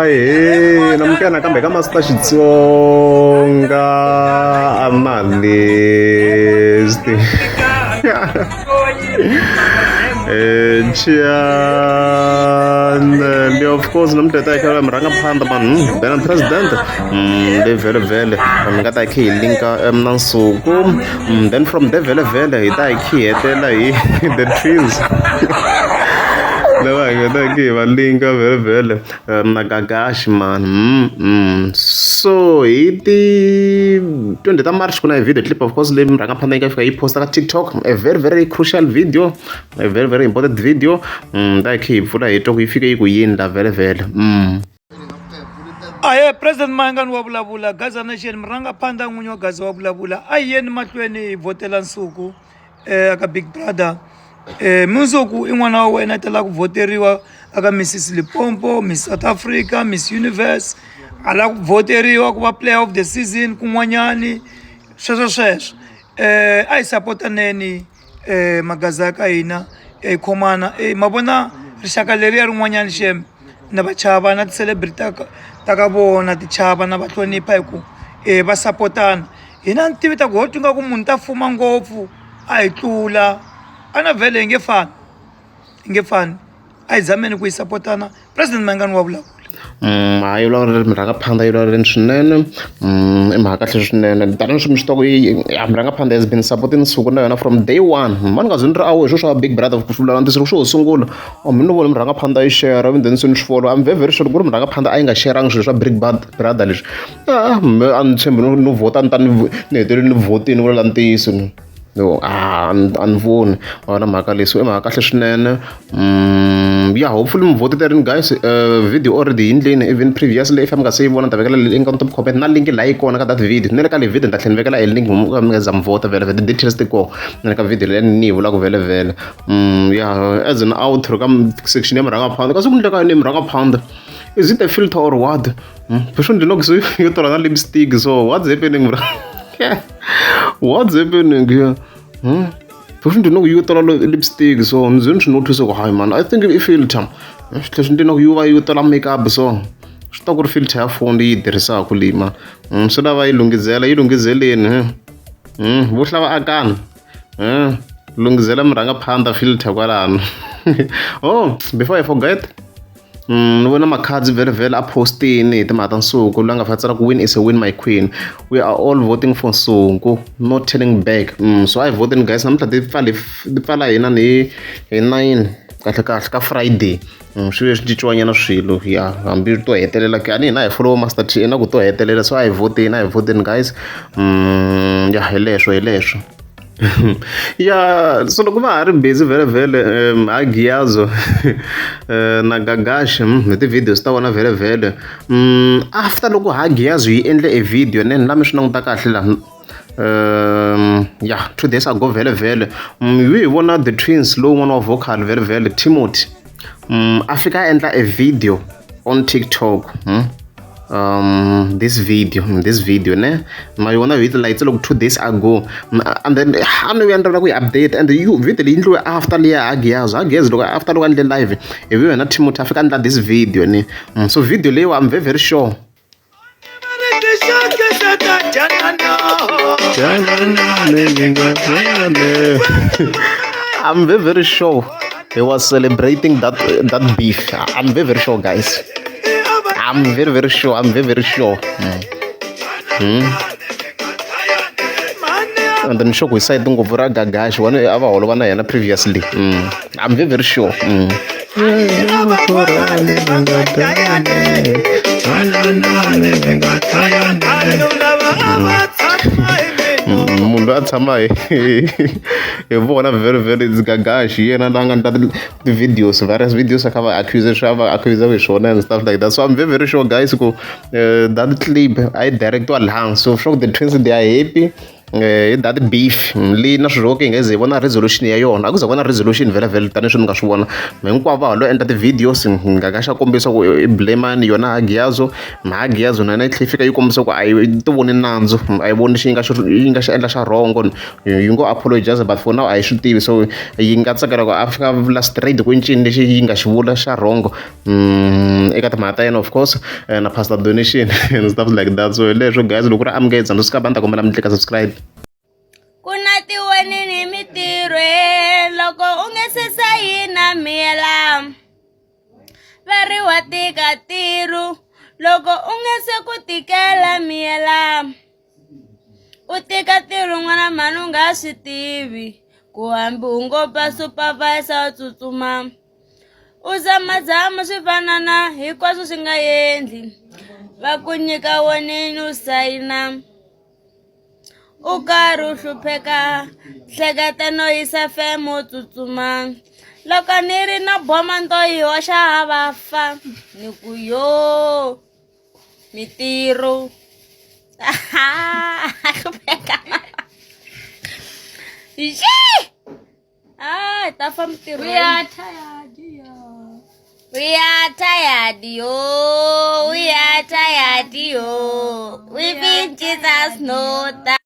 Ahee namukela nakambe ka Master Xitsonga Analyst channel of course namuntlha hi ta hi kha murhangaphandha vanhu then president leyi vhele vhele mi nga ta hi khe hi linka na nsuku then from there vhele vhele hi ta hi khe hi hetela hi the twins lava hi nga ta hi va linka vhele vhele na gagashi man so hi ti 20 ta March ku na video clip of course leyi murhangaphandha yi nga fika yi posta ka TikTok, a very very crucial video, a very very important video. Ta hi khe hi pfula hi twa ku yi fike yi ku yini la vhele vhele. Ahe, President Mayengani wa vulavula, Gaza Nation, murhangaphandha n'winyi wa Gaza wa vulavula. A hi yeni mahlweni hi vhotela Nsuku aka Big Brother. Mundzuku i n'wana wa wena ta lava ku vhoteriwa aka Mrs Limpopo, Miss South Africa, Miss Universe. A lava ku vhoteriwa ku va player of the season kun'wanyani, sweswo sweswo. A hi sapotaneni magaza ya ka hina, hi khomana. Ma vona rixaka leriya rin'wanyana xem na va chava na ti-celebrity ta ka vona ti chava na va hlonipha hi ku va sapotana. Hina a ni tivi ta ku ho twa ingaku munhu ta fuma ngopfu a hi tlula, a na vhele hi nge fani, hi nge fani. A hi zameni ku hi sapotana. President Mayengani wa vulavula. Hayi vulavula murhangaphandha yi vulavuleni swinene, i mhaka kahle swinene tanihi leswi mi swi tiva ku ya murhangaphandha has been supporting Nsuku na yona from day one. Ma ni nga zi ni ri aware hi swilo swa Big Brother ku vulavula ntiyiso loko swo ho sungula mi ni vona murhangaphandha yi share and then se ni swi follow. I'm very very sure ku ri murhangaphandha a yi nga share-angi swilo swa Big Brother leswi, me a ni tshembi no no vhota ni ta ni ni hetelele ni vhotini ku vulavula ntiyiso ni. No a a ni voni ma vona mhaka leyi, so i mhaka kahle swinene. Ya hopefully mi vhotile guys, video already yi ndleni even previously if mi nga se yi vona ni ta vekela link on top comment na link laha yi kona ka that video. Na le ka leyi video ni ta tlhela ni vekela e link mi nga za mi vhota vhele vhele ti-details ti kona na le ka video leyi ni yi vulaka vhele vhele. Ya as an outro ka section ya murhangaphandha, kasi ku endleka yini hi murhangaphandha, is it a filter or what? Swo ndzi loko se yo tola na lipstick, so what's happening bro? What's happening here? Swi ndzi loko yo tola lipstick, so ndzi ni swi notice ku hayi man, I think i filter. Swi tlhela swi ndzi loko yo va yo tola makeup, so swi ta ku ri filter ya phone leyi yi tirhisaka leyi ma swi lava yi lunghizela, yi lunghizeleni vo hlava akani lunghizela murhangaphandha filter kwalano. Oh, before I forget, ni vona Makhadzi vhele vhele a postini hi timhaka ta Nsuku la nga fika tsala ku "Win is a win, my queen. We are all voting for Nsuku, no turning back." So a hi vhoteni guys, namuntlha ti pfala ti pfala hina hi 9 kahle kahle ka Friday. Swi ve swi cinciwanyana swilo ya hambi to hetelela a ni hina hi follow Master T na ku to hetelela, so a hi vhoteni, a hi vhoteni guys. Ya hi leswo hi leswo. Ya so loko va ha ri busy vhele vhele ha Giyazo na Gagashi hi ti-videos ta vona vhele vhele, after loko ha Giyazo yi endle e video then la mi swi languta kahle la, ya 2 days ago vhele vhele hi vona the twins lowun'wana wa vocal vhele vhele Timothy a fika a endla a video on TikTok. This video ne ma yona video la yi loko 2 days ago, and then a ni vuya ni ku yi update and you video leyi endliwe after liya ha Giyazo, ha Giyazo loko after loko a endle live hi yena Timothy a fika a endla this video ni. So video leyiwa I'm very very sure. I'm very very sure he was celebrating that beef. I'm very very sure, guys. I'm very very sure. I'm very very sure. And then sure ku hi side ngopfu ra Gagashi wani a va holova na yena previously. I'm very very sure. Munhu loyi a tshama hi vona very very it's Gagashi, yena la nga endla ti-videos, various videos a kha va accuse swi a va accuse hi swona and stuff like that. So I'm very very sure, guys, ku that clip a yi directiwa laha, so sure the twins, they are happy. Hi that beef leyi na swilo hi nga ze hi vona resolution ya yona a ku za ku va na resolution vhele vhele tanihi swi mi nga swi vona hinkwavo va ha lo endla ti-videos nga ka xa kombisa ku i blame-ani yona Hagiazo Hagiazo na yona yi tlhela yi fika yi kombisa ku a yi ti voni nandzu a yi voni lexi yi nga xi yi nga xi endla xa wrong yi ngo apologize but for now a yi swi tivi so yi nga tsakela ku a fika a vula straight ku i ncini lexi yi nga xi vula xa wrong eka timhaka ta yena of course na pastor donation and stuff like that so hi leswo guys loko ku ri amuketsa ndzi swi ka ta kombela mi tlika subscribe. Ku na tiwonini emitirhweni loko u nge se sayina miyela va ri wa tika ntirho loko u nge se ku tikela miyela u tika ntirho n'wana mhani u nga swi tivi ku hambi u ngo ba supervisor u tsutsuma. U zamazama swivanana hinkwaswo swi nga endli va ku nyika woneni u sayina u karhi u hlupheka hleketa no yisa feme u tsutsuma loko ni ri na boma nto yi hoxa va fa ni ku yo mitirho hlupheka Ah, hi ta fa mintirhweni. We are tired, yo. We are tired, yo. We are tired, yo. We been Jesus no time.